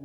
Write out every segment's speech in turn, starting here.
Ин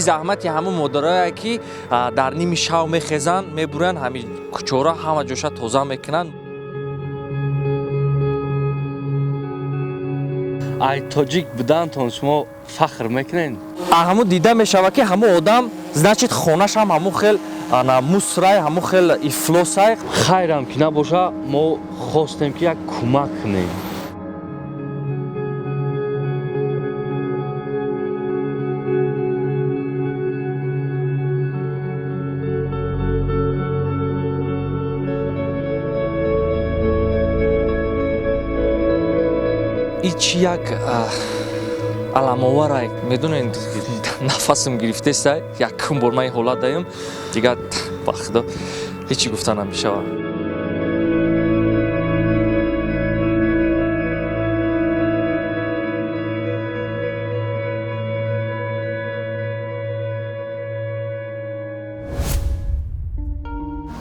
заҳмати ҳамун модарое, ки дар ними шав мехезанд, мебуранд, ҳамин кӯчора ҳама ҷоша тоза мекунанд. Ай тоҷик будантон шумо фахр мекунед? Ҳамун дида мешавад, ки ҳамун одам, значит, хонашам ҳамун хел мусрай, ҳамун хел ифлосай. Хайрам ки набоша, мо хостем, ки як кӯмак кунем. И чи як аламоварай, медонед, нафасам гирифтесай. Якум бор ман ин ҳолат даем, дигар ба худо ҳечи гуфта намешавад.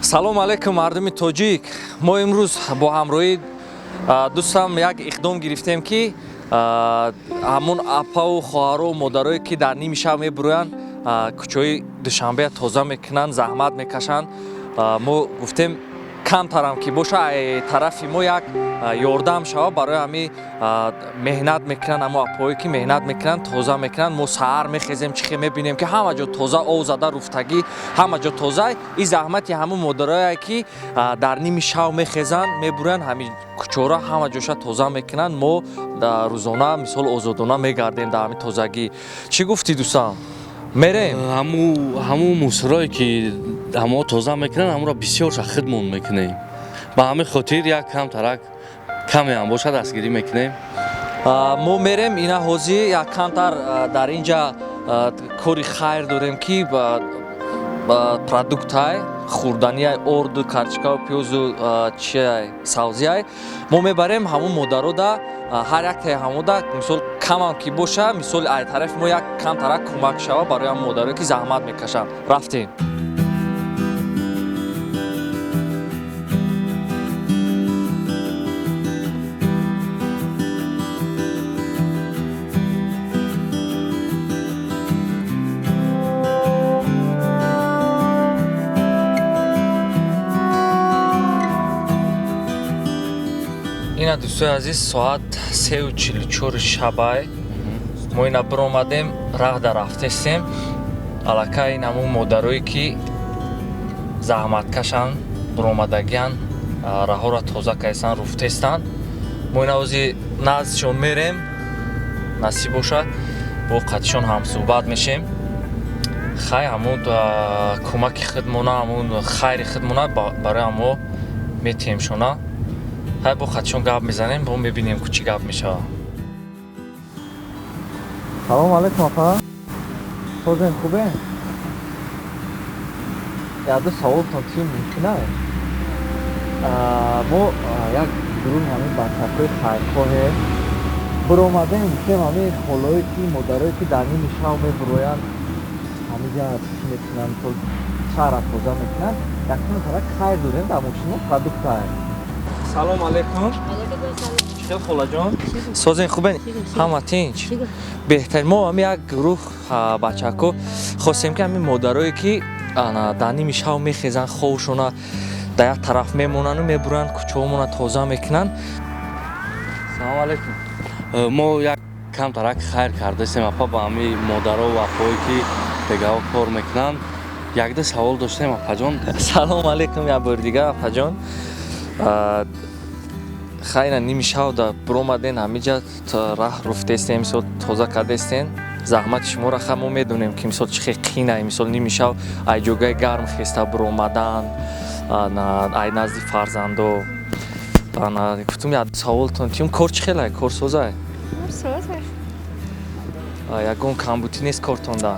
Салом алейкум, мардуми тоҷик! Мо имрӯз бо ҳамроҳии дӯстам як иқдом гирифтем, ки ҳамун апаву хоҳару модарое, ки дар ними шаб мебурӯянд, кӯчаҳои Душанбея тоза мекунанд, заҳмат мекашанд, мо гуфтем, камтарам ки боша, тарафи мо як ёрдам шава барои ҳами меҳнат мекунанд. Ҳамо апое, ки меҳнат мекунанд, тоза мекунанд. Мо саҳар мехезем, чихе мебинем, ки ҳама ҷо тоза, ов зада, руфтагӣ, ҳама ҷо тоза. Ин заҳмати ҳамун модарое, ки дар ними шав мехезанд, мебуранд, ҳамин кӯчора ҳама ҷоша тоза мекунанд. Мо рӯзона, мисол, озодона мегардем дар ҳамин тозагӣ. Чӣ гуфтӣ, дӯстам, мерем? Ҳамун мусорое, ки ҳамоҳо тоза мекунанд, ҳамонро бисёрша худмон мекунем. Ба ҳамин хотир як камтарак, камеам бошад, дастгирӣ мекунем. Мо мерем ина ҳозир як камтар дар инҷа кори хайр дорем, ки продуктай хӯрданиай, орду, карчикаву пиёзу чиай, савзиай. Мо мебарем ҳамун модарода, ҳар яктаи ҳамода, мисол, камам ки боша, мисол, ай тарафи мо як камтарак кӯмак шава барои ҳамун модарое, ки заҳмат мекашанд. Рафтем. Ина, дӯстои азиз, соат 3:44 шабай. Мо ина биромадем, раҳ да рафтестем. Аллакай ин ҳамун модарое, ки заҳматкашанд, биромадагиян, раҳҳоро тоза кардестанд, руфтестанд. Мо ина ҳозир наздишон мерем, насиб бошад, бо қатишон ҳамсӯҳбат мешем. Хай, ҳамун кӯмаки худмона, ҳамун хайри худмона барои ҳамо метиҳемшона. Хай, бо қатишон гап мезанем, бо мебинем, ку чӣ гап мешавад. Салом алейкум, апа! Созем, хубе? Яду саволтон чи мумкин аст? Мо як гурӯҳи ҳамин бачакҳои хайрхоҳе биромадем, гуфтем, ҳамин холое, ки модарое, ки дар ними шав мебуроянд, ҳамиҷа чӣ мекунанд, мисол, шаҳра тоза мекунанд, якум тарак хайр дорем, дар мошино продуктай. Салом алейкум! Чӣ хел, холаҷон, созен, хубен? Ҳама тинч, беҳтарин. Мо ҳами як гурӯҳ бачако хостем, ки ҳамин модарое, ки дар ними шав мехезанд, хобшона дар як тараф мемонану мебуранд, кӯчаҳомона тоза мекунанд. Салом алейкум! Мо як камтарак хайр кардастем, апа, ба ҳамин модаро ва апое, ки бегаҳо кор мекунанд. Якда савол доштем, апаҷон. Салом алейкум як бори дигар, апаҷон. Хайна, ними шав да биромаден, ҳамиҷа раҳ руфтестем, мисол, тоза кардестен. Заҳмати шуморо ха мо медонем, ки мисол чӣ хел қинай, мисол ними шав ай ҷогаи гарм хеста буромадан, ай назди фарзандо. Ана гуфтум, як саволтон тиюм: кор чӣ хелай, кор созай? Созай. Ягон камбутӣ нест кортонда?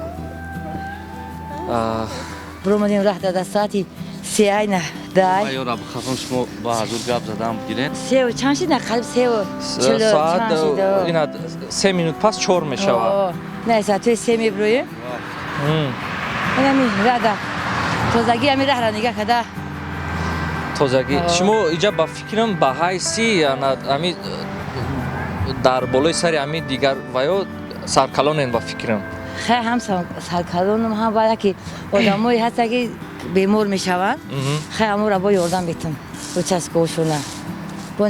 Буромадем раҳ дада соати сеайна дай. Ёра бихафам, шумо ба ҳазур гап задам бигиред. Сеу чанд шид, на қариб сеу чилу соат чанд шид? Ина 3 минут пас 4 мешавад. Не, соати 3 мебироем. Инами рада тозагӣ, ами раҳра нигаҳ када. Тозагӣ. Шумо иҷа, ба фикрам, ба ҳайси ами дар болои сари ами дигар ваё саркалонен, ба фикрам. Хай, ҳам саркалонам, ҳам баъд ки одамое ҳаста, ки бемор мешаванд, хай, амора бо ёрдам битам, участковый шона бо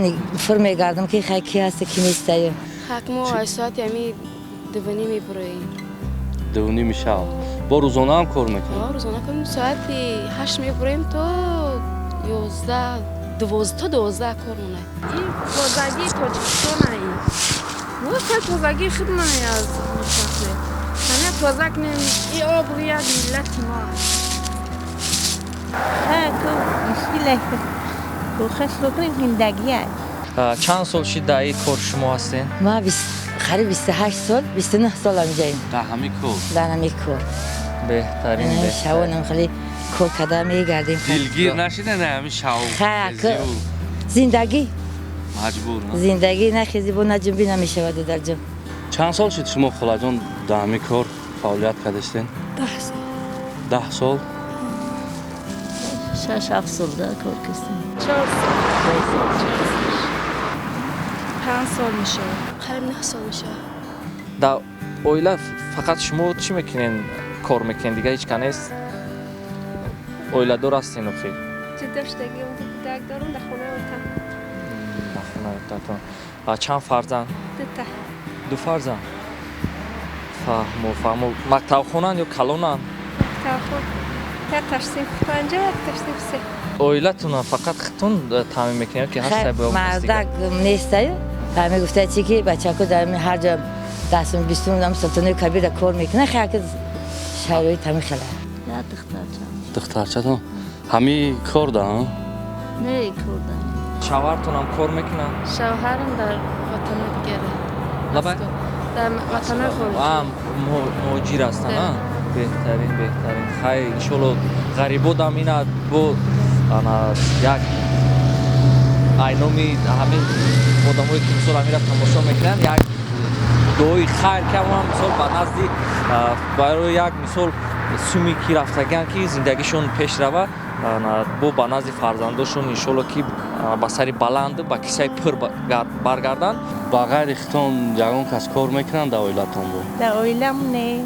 фур мегардам, ки хай, ки ҳаста, ки нестаю. Хак, мо аз соати ами 2:30 мебуроем. 2:30 шав бо рӯзона ҳам кор мекунед? Рӯзона кор, соати 8 мебуроем то 11, 12, то 12 кор монад. Ин тозагии Тоҷикистон, мо тозагии худмон аз мешахе. Ҳама тоза кунем, и обрӯи як миллати мо аст. Зиндагӣ. Чанд сол шид дар ин кор шумо ҳастен? Ма қариб 28 сол, 29 сол инҷаем. Дар ҳамин кор? Дар ҳамин кор. Беҳтарин. Шавонам хеле кор карда мегардем. Дилгир нашида на ҳамин шав? Зиндагӣ. Маҷбур. Зиндагӣ, нахези бо наҷунбӣ намешавад дарҷо. Чанд сол шуд, шумо, холаҷон, дар ҳамин кор фаъолият кардастен? 10 сол. 10 сол. 6-7 сол да кор кардем. 4 сол. 5 сол мешавад. Қариб 9 сол мешавад. Дар оила фақат шумо чӣ мекунен, кор мекунен, дигар ҳеч ка нест? Оиладор ҳастен охи? Ҷудо шудагиам, кӯдак дорам, дар хонаи отам. Дар хонаи отатон. Чанд фарзанд? Дута. Ду фарзанд, фаҳмо, фаҳмо. Мактабхонанд ё калонанд? Мактабхон, якташ синфи панҷа, якташ синфи се. Оилатона фақат худтон таъмин мекунед ки ҳаста бо? Мардак нестаю, ҳаме гуфта чи ки бачако дар ҳар ҷо дастум бистум Султонои Кабира кор мекунад, хай, шароит ҳами хела. Як духтарча. Духтарчатон ҳами кор да? Не, кор да. Шавҳартонам кор мекунад? Шавҳарам дар ватани дигаре. Лабай? Дар ватанои хориҷӣ. Муҳоҷир ҳастанд. Беҳтарин, беҳтарин. Хай, иншолло, ғарибодам ина бо ана як айноми ҳамин одамое ки мисол ҳамира тамошо мекунанд, як дуои хайр ки ҳамон мисол ба назди барои як мисол суми ки рафтагианд, ки зиндагишон пеш рава, бо ба назди фарзандошон, иншолло, ки ба сари баланд, ба кисаи пур баргарданд. Ба ғайри хитон ягон кас кор мекунанд дар оилатон бо? Дар оилам не.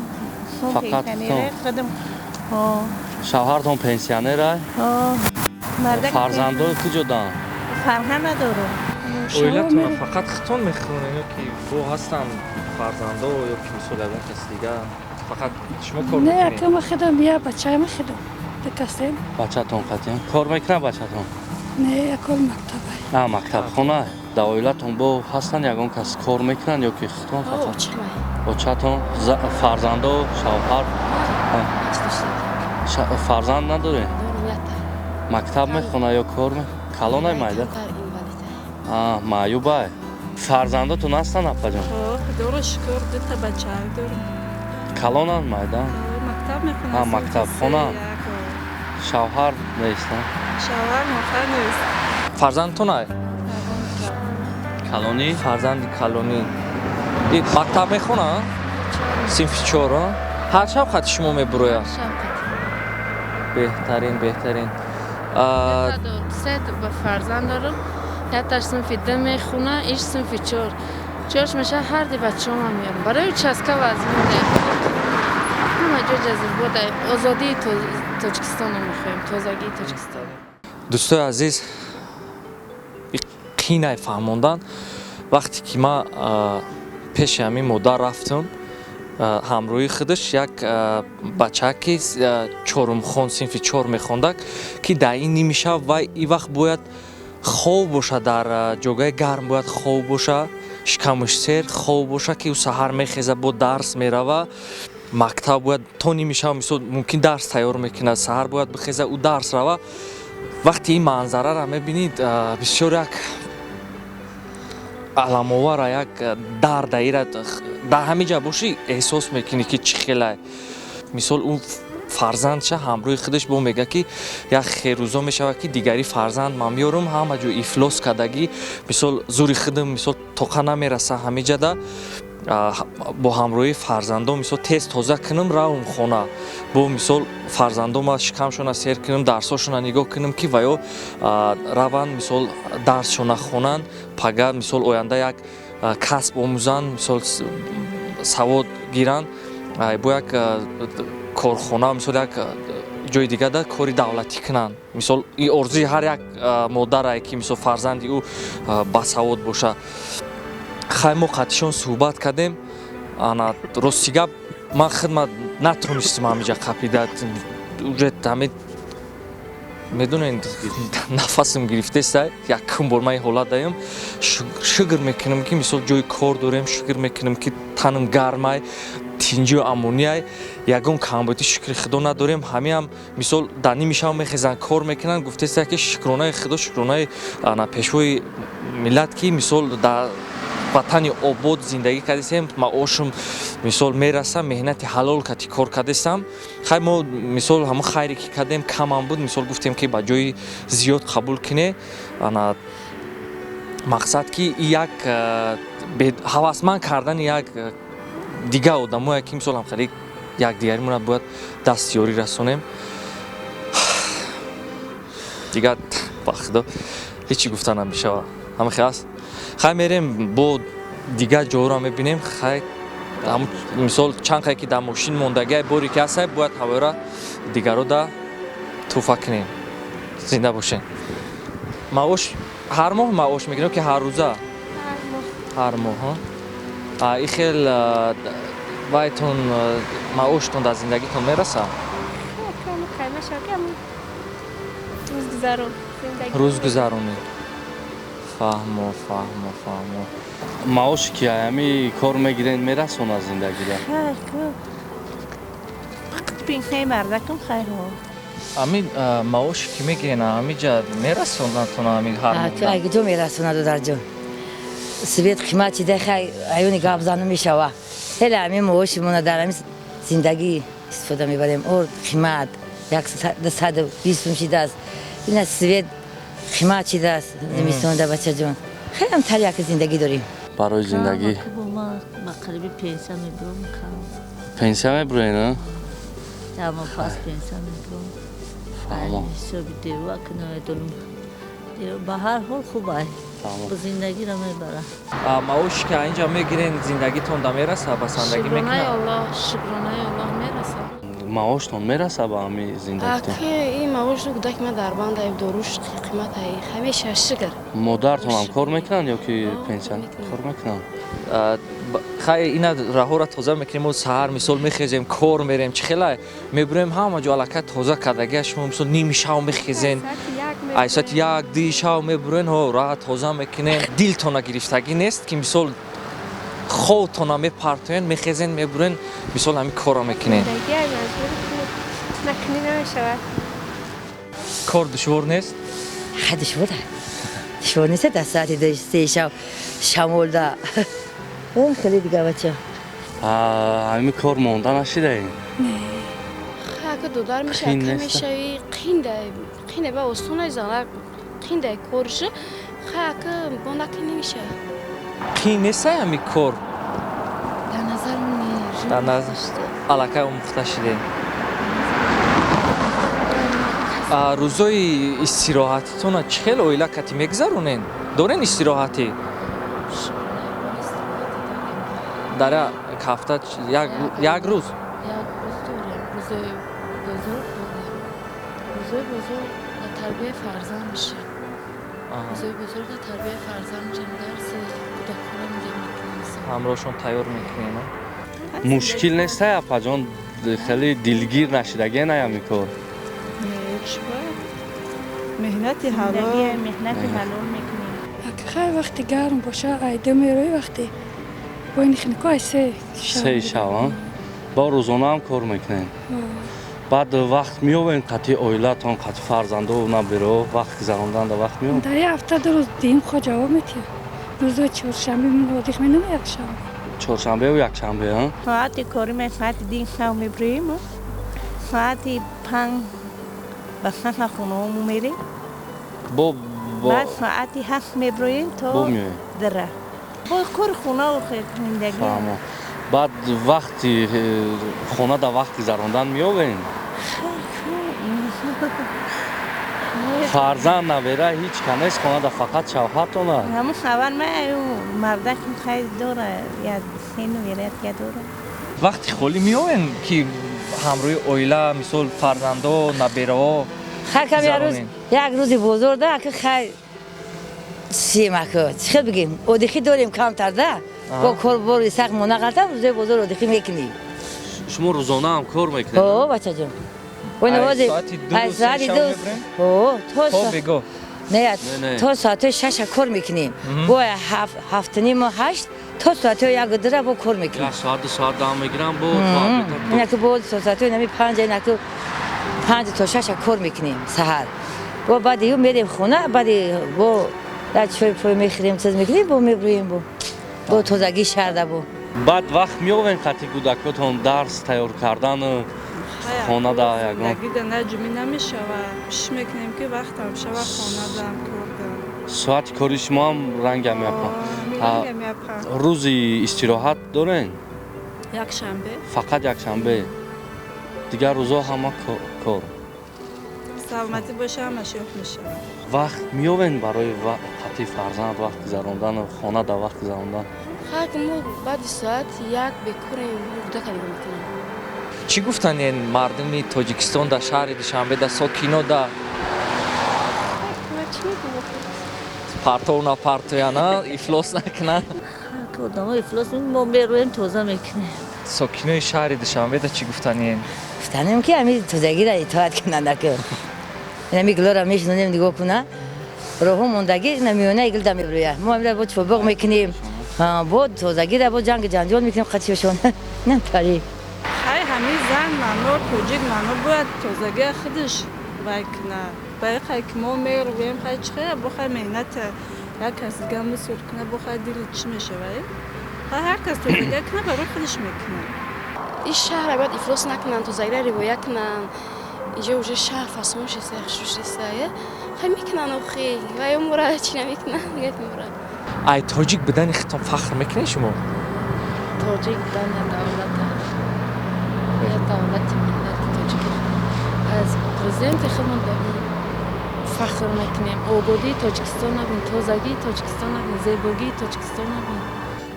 Фақат? Худам. Шавҳартон пенсионера? Фарзандо куҷо дан? Фарҳанг надорам. Оилатона фақат хитон мехӯред ё ки бо ҳастанд фарзандо ё ки мисол ягон каси дигар, фақат шумо кор Не. мекунед? Акама худам, я бачаама худам дакастем. Бачатон қатиан кор мекунад бачатон? Не, якол мактаба. А, мактабхона. Дар оилатон бо ҳастанд, ягон кас кор мекунанд ё ки хитон фақат? Очатон. Фарзандо, шавҳар? Фарзанд надоред? Мактаб мехонад ё кор? Калонай, майда, маъюбай? Фарзандотон ҳастанд, апаҷон? Худоро шукр, дута бачаак дорам. Калонанд, майда? Мактаб мехонад. Мактабхона. Шавҳар нест? Шавҳар мофар нест. Фарзандтон ай? Калонӣ. Фарзанди калонӣ мактаб мехонад, синфи чор. Ҳар шаб хати шумо мебурояд? Беҳтарин, беҳтарин. Се фарзанд дорам, якташ синфи ду мехона, иш синфи чор. Чорш меша, ҳар ди бачаҳома меёрам барои участка. Вазмине ҳама ҷо ҷазирбода. Озодии Тоҷикистонро мехоҳем, тозагии Тоҷикистон. Дӯстои азиз, қинай фаҳмондан. Вақте ки ман пеши ҳамин модар рафтам, ҳамроҳи худаш як бачаке чорумхон, синфи чор мехондак, ки дар ин ними шаб вай и вақт бояд хоб боша, дар ҷогаи гарм бояд хоб боша. Шикамаш сер, хоб боша, ки ӯ саҳар мехеза, бо дарс мерава, мактаб бояд то ними шаб, мисол, мумкин дарс тайёр мекунад, саҳар бояд бихеза, ӯ дарс рава. Вақте ин манзарара мебинид, бисёр як аламовара, як дарда. Ира дар ҳамин ҷа бошӣ, эҳсос мекунӣ, ки чӣ хелай. Мисол, ӯ фарзандша ҳамроҳи худаш бо мега, ки як херӯзо мешавад, ки дигари фарзанд ман меёрам. Ҳама ҷо ифлос кардагӣ, мисол, зури худам, мисол, тоқа намераса. Ҳамиҷада бо ҳамроҳии фарзандон, мисол, тез тоза кунам, равм хона, бо, мисол, фарзандома шикамшона сер кунам, дарсошона нигоҳ кунам, ки ваё раванд, мисол, дарсшона хонанд, пага, мисол, оянда як касб омӯзанд, мисол, савод гиранд, бо як корхона, мисол, як ҷои дигар кори давлатӣ кунанд. Мисол, ин орзуи ҳар як модарае, ки, мисол, фарзанди ӯ басавод боша. Хай, мо қатишон суҳбат кардем. Ана, рости гап, ман хидмат натонистам ҳамиҷа қапида, уже ҳами медонед, нафасам гирифтеста. Якум бор ман ин ҳолат даём. Шукр мекунам, ки, мисол, ҷои кор дорем. Шукр мекунам, ки танам гармай, тинҷию амониай, ягон камбудӣ, шукри Худо, надорем. Ҳамиам, мисол, дар ними шаб мехезанд, кор мекунанд. Гуфтеста, ки шукронаи Худо, шукронаи ана Пешвои миллат, ки, мисол, дар ватани обод зиндагӣ кардесем, маошум, мисол, мерасам, меҳнати ҳалол кати кор кардесам. Хай, мо, мисол, ҳамон хайре ки кардем, камам буд. Мисол, гуфтем, ки ба ҷои зиёд қабул кине. Ана, мақсад, ки як ҳавасманд кардани як дигар одамое, ки, мисол, ҳамхеле якдигаримона бояд дастёрӣ расонем. Дигар, ба Худо, ҳечи гуфта намешавад. Ҳамахе аст. Хай, мерем, бо дигар ҷоро мебинем. Хай, мисол, чанд қай ки дар мошин мондагиай, боре ки ҳастай, бояд ҳаворо дигаро да туҳфа кунем. Зинда бошем. Маош, ҳар моҳ маош мегирем, ки ҳар рӯза? Ҳар моҳ. И хел вайтон, маоштон дар зиндагитон мераса? Рӯзгузаронӣ. Фаҳмо, фаҳмо, фаҳмо. Маоши ки ҳами кор мегирен, мерасонад зиндагида? Ами маоши ки мегирен, ҳамиҷа мерасонадтон ами ҳар? Ҷо мерасонад, додарҷон. Свет қимат чида, хай, аюни гап зану мешава. Хеле ҳами маошимона дар ҳами зиндагӣ истифода мебарем. Орд қимат, 120 сум шидааст. Ина свет қимат шидааст зимистонда, бачаҷон. Хеле ҳам таряки зиндагӣ дорем. Барои зиндагӣ. Ба қариби пенсия мебурам. Пенсия мебурен? Ама пас пенсия мебурам. Ҳисоби дева ки намедонам, ба ҳар ҳол хуб ай, зиндагиро мебара. Маоши ки инҷа мегирен, зиндагитон да мераса, басандагӣ мекунад? Аллоҳ, шукронаи Аллоҳ, мераса. Маоштон мераса ба ҳами зиндагитон? Аки ин маош кӯдаки ман дар банда, доруш қимат, ҳамеша шукр. Модартон ҳам кор мекунанд ё ки пенсия? Кор мекунанд. Хай, ина раҳоро тоза мекунем. Мо саҳар, мисол, мехезем, кор мерем. Чӣ хела мебурем, ҳама ҷо аллакай тоза кардагия. Шумо, мисол, ними шав мехезен, ай соати 1, 2 шав мебурен, ҳо, раҳа тоза мекунем. Дилтона гирифтагӣ нест, ки, мисол, хобтона мепартоен, мехезен, мебурен, мисол, ҳамин корро мекунем? Кор душвор нест? Хай, душвор, душвор нест. Дар соати 3 шав шамолда хеле дига, бача. Ҳами кор монда нашидаем? Ака, додар мешавӣ, қинда, қинда, ба осона зана, қинда корша. Хай, ака, бо накӣ намешава. Қин нестай ҳами кор? Дар назар не. Дар назар аллакай омӯхта шидем. Рӯзои истироҳатитона чӣ хел оила кати мегузаронен? Дорен истироҳатӣ дар як ҳафта, як рӯз? Як рӯз дорем, рӯзои бозор дорем. Рӯзои бозор ба тарбияи фарзанд мешавем. Рӯзои бозор дар тарбияи фарзанд мешавем, дарси кӯдаконро нигоҳ мекунем. Ҳамроҳшон тайёр мекунем. Мушкил нестай, апаҷон? Хеле дилгир нашидагия на ҳами кор? Меҳнати ҳалол, меҳнати ҳалол мекунем. Хай вақти гарм боша, ай ду мерои, вақти бо ин хинико ай се шаб. Сеи шаб бо рӯзона ҳам кор мекунед? Баъд вақт меёбед қатъи оилатон, қатъи фарзандо, наберо вақт гузаронданда вақт меёбед? Дар як ҳафта 2 рӯз дим хо ҷавоб метиҳам. Рӯзои чоршанбе муодиқ менам, якшанбе. Чоршанбеу якшанбе, а? Соати кори ме соати дин шав мебироем, соати 5 ба сафа хонаому мерем. Баъд соати 7 мебироем то дара. Бо кори хонаву зиндагӣ. Фаҳмо. Баъд вақти хона да вақт гузарондан меёбед? Фарзанд набера ҳеҷ ка нест хона да, фақат шавҳартона? Ҳамун шавҳар ма мардакам хай дора, як сену вератка дора. Вақти холӣ меёбед ки ҳамроҳи оила, мисол фарзандо, набераҳо? Хай кам як рӯзи бозор да, ака хай симако, чӣ хел бигем, одихӣ дорем камтар да, бо кор бори сахт мона ғалтам, рӯзои бозор одихӣ мекунем. Шумо рӯзона ҳам кор мекунед? О, бачаҷон. Ай соати 2 то бего? Не, то соати 6 кор мекунем. Бо 7:30 8 то соати 1 бо кор мекунем. Як соат 2 соат дам мегирам бо то инаку бо соати нами 5, инаку 5 то 6 кор мекунем саҳар. Бо баъд ю мерем хона, баъд бо як чой пой мехӯрем, чиз мекунем, бо мебурем, бо тозагии шаҳрда бо. Баъд вақт меёбем қатъи кӯдакотон дарс тайёр кардан хона да ягон? Зиндагида наҷумӣ намешавад. Кӯшиш мекунем ки вақтам шава хонадам кор дам. Соати кори шумо ҳам рангам япа. Рӯзи истироҳат дорен? Якшанбе. Фақат якшанбе. Дигар рӯзҳо ҳама кор. Саломатӣ боша, ҳамаш ёфт мешавад. Вақт меёбен барои қатъи фарзанд вақт гузарондан, хона да вақт гузарондан? Хай мо баъди соат 1 бекорем, кӯдака нигоҳ мекунем. Чӣ гуфтанд ин мардуми Тоҷикистон дар шаҳри Душанбе, дар сокино да? Партов напартояна, ифлос накунанд? Одамо ифлос мо мероем, тоза мекунем. Сокинои шаҳри Душанбе да чӣ гуфтанем? Гуфтанем ки ҳами тозагиро итоат кунанд. Ами гулоро мешинонем, нигоҳ куна, роҳҳо мондагӣ ина миёнаи гул да мебурӯяд. Мо ҳамира бо чобоқ мекунем, бо тозагиро бо ҷанг ҷанҷол мекунем қатишон. Намтари. Хай ҳамин зан мано тоҷик мано бояд тозагия худаш вай кунад. Баи хай ки мо мерӯем, хай чӣ хай бо хай меҳната як кас дига мусур кунад, бо хай дили чӣ мешавад? Хай ҳар кас тозагия кунад, барои худаш мекунад. Ин шаҳра бояд ифлос накунанд, тозагиро ривоя кунанд. Инҷо уже шаҳр фасон шеста, хушу шеста. Хай мекунанд охи, ва ё мура чӣ намекунанд, мегӯяд мура. Ай тоҷик будани худтон фахр мекунед шумо? Тоҷик будан давлат, давлати миллати тоҷики аз президенти худмон фахр мекунем. Ободии Тоҷикистон набин, тозагии Тоҷикистон набин, зебогии Тоҷикистон набин.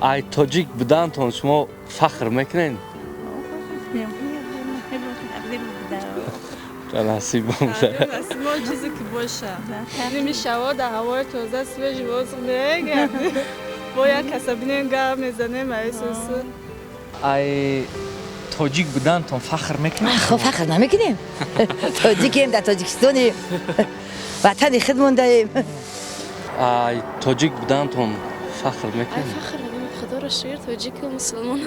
Ай тоҷик будантон шумо фахр мекунед? Насиб бошад. Насиб он чизе ки боша. Ними шаво дар ҳавои тоза свежий воздух мегардем. Бо як каса бинем, гап мезанем, айсусу. Ай тоҷик будантон фахр мекунед? Хо фахр намекунем. Тоҷикем, дар Тоҷикистонем. Ватани худ мондаем. Ай тоҷик будантон фахр мекунед? Ай фахр мекунем, Худоро шукр, тоҷику мусулмон.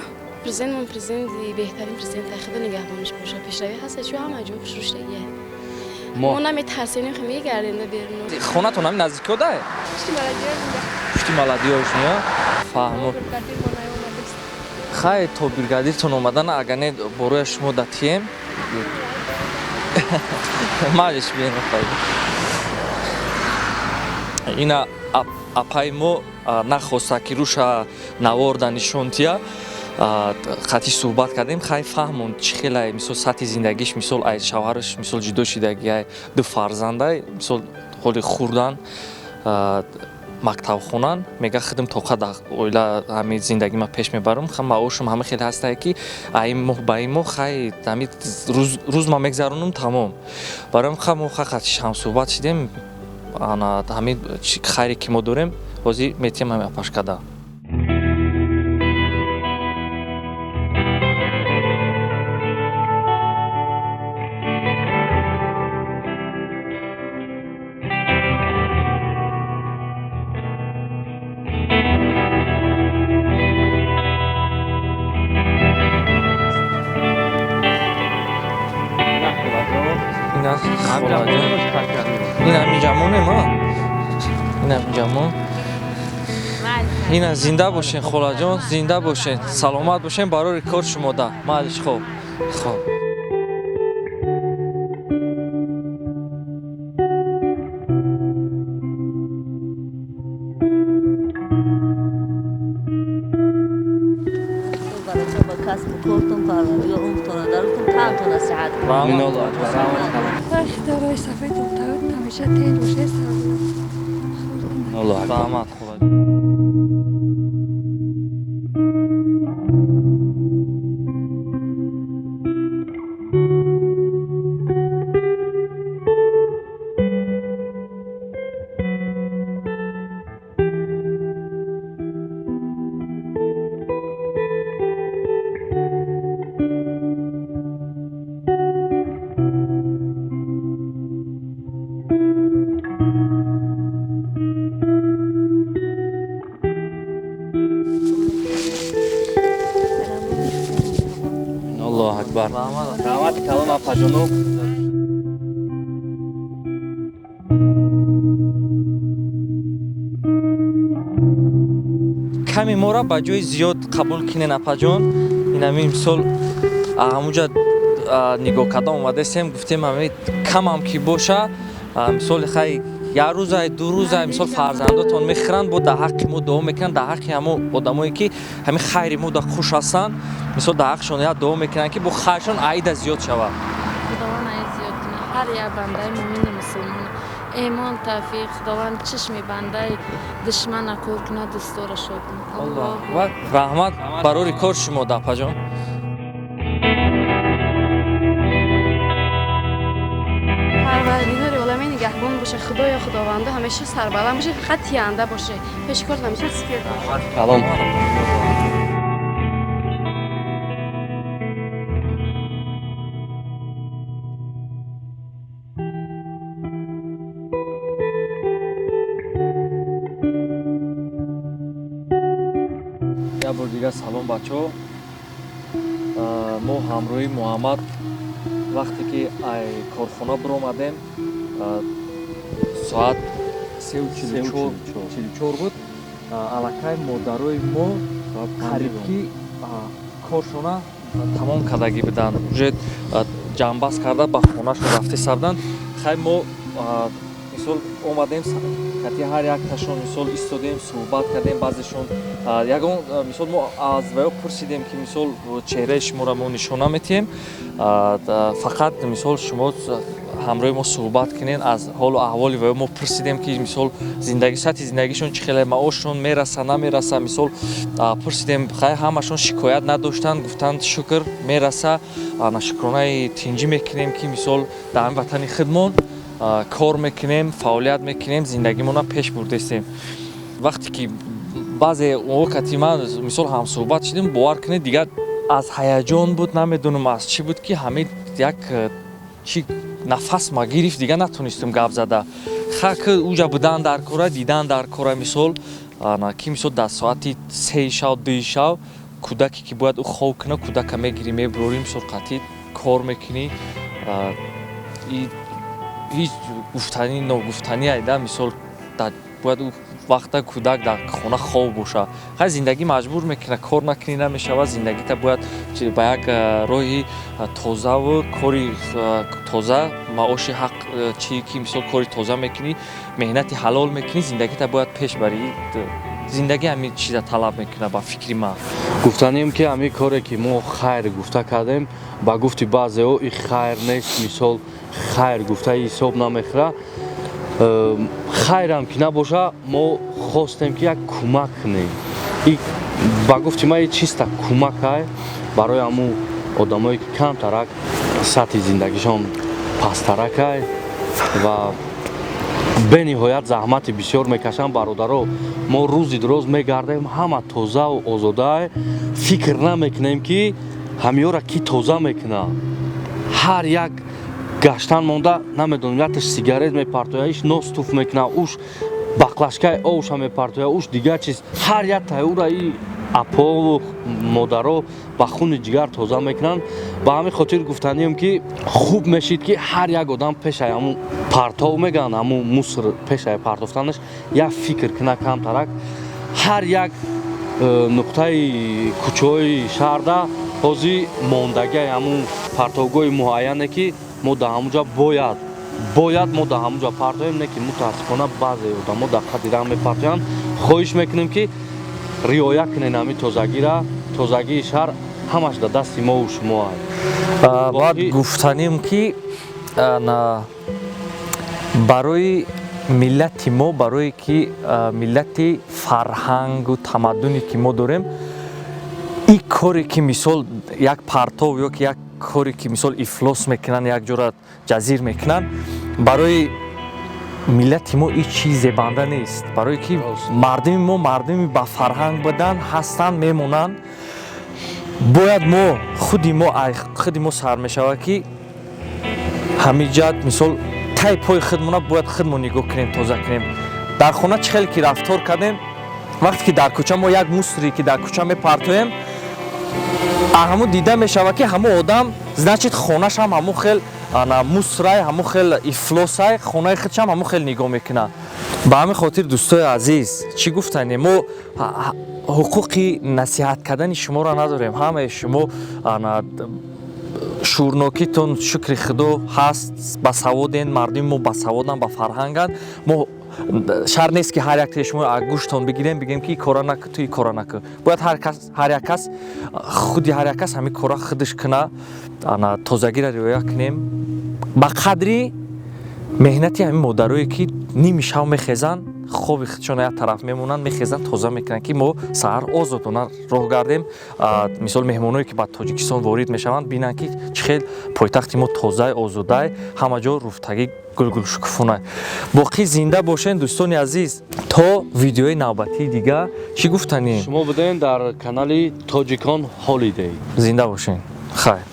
Президентмон президенти беҳтарин президент, Худо нигаҳбонаш боша. Пешравӣ ҳаст, чун ҳама ҷо хушрӯштагие. Мо наметарсем, хе мегардем да берун. Хонатон ҳами наздикиҳо да? Пушти маладиёш. Пушти маладиёш, не? Фаҳмо. Хай то бригадиртон омадан, агар не бороя шумо датием. Малиш биен хай. Ина апаи мо нахоста ки рӯша наворда нишон тия. Қатъи суҳбат кардем, хай фаҳмон чӣ хелай, мисол сатҳи зиндагиш, мисол ай шавҳараш мисол ҷудо шидагиай, ду фарзандай, мисол ҳоли хурдан, мактабхонан, мега худам тоқа дар оила ҳами зиндагима пеш мебарам, ха маошам ҳама хеле ҳастае ки ай моҳ ба ин моҳ хай ҳами рӯз ма мегзаронам тамом. Барои ха мо ха қатъи ҳамсуҳбат шидем, ана ҳами хайре ки мо дорем, ҳозир метиҳем ҳами апашкада. Холаҷон. Ин ҳамин ҷамонем, а? Ин ҳамин ҷамон. Ина зинда бошен, холаҷон, зинда бошен, саломат бошен, барори кор шумода. Малиш, хоб. Хоб. Раҳмат, холаҷон. Раҳмат калом, апаҷону. Ками моро ба ҷои зиёд қабул кинен, апаҷон. Ин ҳамин мисол ҳамунҷа нигоҳ карда омадастем, гуфтем ҳами камам ки боша, мисоли хай як рӯзай, ду рӯзай, мисол фарзандотон мехӯранд, бо дар ҳаққи мо дуо мекунанд, дар ҳаққи ҳамо одамое ки ҳамин хайри мо да хуш ҳастанд, мисол дар ҳаққшон як дуо мекунанд, ки бо хайршон аида зиёд шавад. Худованд аид зиёд кунад ҳар як бандаи мӯмину мусулмон. Эмон тавфиқ, Худованд чишми бандаи душмана кор кунад, дӯстора шод кунад. Аллоҳ акбар. Раҳмат барори кор шумо, апаҷон. Парвардигори олами нигаҳбон боше, Худоё Худовандо ҳамеша сарбаланд боше, фақат тиянда боше, пеши корт ҳамеша сафед боше. Калом. Як бор дигар салом, бачаҳо. Мо ҳамроҳи Муҳаммад вақте ки ай корхона биромадем, соат 3:44 буд, аллакай модарои мо қариб ки коршона тамом кардагӣ буданд, уже ҷамъбаст карда ба хонашон рафта буданд. Хай мо мисол омадем, кати ҳар якташон мисол истодем, суҳбат кардем. Баъзешон ягон мисол мо аз ваё пурсидем, ки мисол чеҳраи шуморо мо нишон наметиҳем, фақат мисол шумо ҳамроҳи мо суҳбат кунед, аз ҳолу аҳволи ваё мо пурсидем, ки мисол зиндаги, сатҳи зиндагишон чӣ хеле, маошшон мераса, намераса, мисол пурсидем. Хай ҳамашон шикоят надоштанд, гуфтанд шукр мераса, шукронаи тинҷӣ мекунем, ки мисол дар ҳамин ватани худмон кор мекунем, фаъолият мекунем, зиндагимонро пеш бурдастем. Вақте ки баъзе вақти ман мисол ҳамсуҳбат шудем, бовар кунед, дигар аз ҳаяҷон буд, намедонам аз чӣ буд, ки ҳамин як чӣ нафас ма гирифт, дигар натонистем гап зада. Хак уҷа будан дар кора, дидан дар кора, мисол ки мисол дар соати 3 шав, 2 шав кӯдаке ки бояд ӯ хоб кунад, кӯдака мегирӣ, мебурӣ, мисол қатъи кор мекунӣ. Ҳеҷ гуфтанӣ ногуфтанӣ айда, мисол бояд ӯ вақта кӯдак дар хона хоб боша. Хай зиндагӣ маҷбур мекунад, кор накунӣ намешавад, зиндагита бояд ба як роҳи тозаву кори тоза, маоши ҳақ чи ки мисол кори тоза мекунӣ, меҳнати ҳалол мекунӣ, зиндагита бояд пеш барӣ. Зиндагӣ ҳамин чиза талаб мекунад ба фикри ман. Гуфтанем ки ҳамин коре ки мо хайр гуфта кардем, ба гуфти баъзеҳо и хайр нест, мисол хайр гуфта ҳисоб намехӯра. Хайрам ки набоша, мо хостем ки як кӯмак кунем. Ба гуфти ман чиста кӯмакай барои ҳамун одамое ки камтарак сатҳи зиндагишон пасттаракай ва бениҳоят заҳмати бисёр мекашанд. Бародаро, мо рӯзи дуроз мегардем, ҳама тозаву озодае, фикр намекунем ки ҳамиёра ки тоза мекунад. Ҳар як гаштан монда, намедонам, якташ сигарет мепартоя, иш нос туф мекунад, уш баклашкаи овша мепартоя, уш дигар чиз. Ҳар як тайёра и Апову модаро ба хуни ҷигар тоза мекунанд. Ба ҳамин хотир гуфтанием, ки хуб мешид, ки ҳар як одам пешаи ҳамун партов мегӯянд, ҳамун мусор пешаи партофтанаш як фикр кина камтарак. Ҳар як нуқтаи кӯчаҳои шаҳрда ҳозир мондагиаи ҳамун партовгоҳи муайяне, ки мо дар ҳамун ҷа бояд мо дар ҳамун ҷа партоем, не ки мутаассифона баъзе одамо дар қадди раҳ мепартоянд. Хоҳиш мекунем, ки риоя кунен ҳамин тозагира. Тозагии шаҳр ҳамаш дар дасти мову шумо. Баъд гуфтанем, ки барои миллати мо, барое ки миллати фарҳангу тамаддуне ки мо дорем, ин коре ки мисол як партов ё ки як коре ки мисол ифлос мекунанд, як ҷора ҷазир мекунанд, барои миллати мо ин чиз зебанда нест, барое ки мардуми мо мардуми ба фарҳанг будан ҳастанд, мемонанд. Бояд мо худи мо, худи мо сар мешавад, ки ҳамиҷат мисол тай пои худмона бояд худмо нигоҳ кунем, тоза кунем. Дар хона чӣ хеле ки рафтор кардем, вақте ки дар кӯча мо як мусоре ки дар кӯча мепартоем, ҳамун дида мешавад, ки ҳамун одам, значит, хонашам ҳамун хел мусорай, ҳамун хел ифлосай, хонаи худшам ҳамун хел нигоҳ мекунад. Ба ҳамин хотир, дӯстои азиз, чӣ гуфтанем, мо ҳуқуқи насиҳат кардани шуморо надорем. Ҳамаи шумо шуурнокитон, шукри Худо, ҳаст, басаводен. Мардуми мо басаводанд, ба фарҳанганд. Мо шарт нест, ки ҳар яктаи шумо гӯштон бигирем, бигем, ки кора накӯ, ту кора накӯ. Бояд ҳар як кас, худи ҳар як кас ҳамин кора худаш куна. Тозагиро риоя кунем ба қадри меҳнати ҳамин модарое, ки ними шав мехезанд, хоби худшона як тараф мемонанд, мехезанд, тоза мекунанд, ки мо саҳар озодона роҳ гардем. Мисол, меҳмоное ки ба Тоҷикистон ворид мешаванд, бинанд, ки чӣ хел пойтахти мо тозай, озодай, ҳама ҷо руфтагӣ, гулгулшукуфонай. Боқӣ зинда бошен, дӯстони азиз, то видеои навбатии дигар. Чӣ гуфтанем? Шумо будем дар канали Тоҷикон Ҳолидей. Зинда бошен, хайр.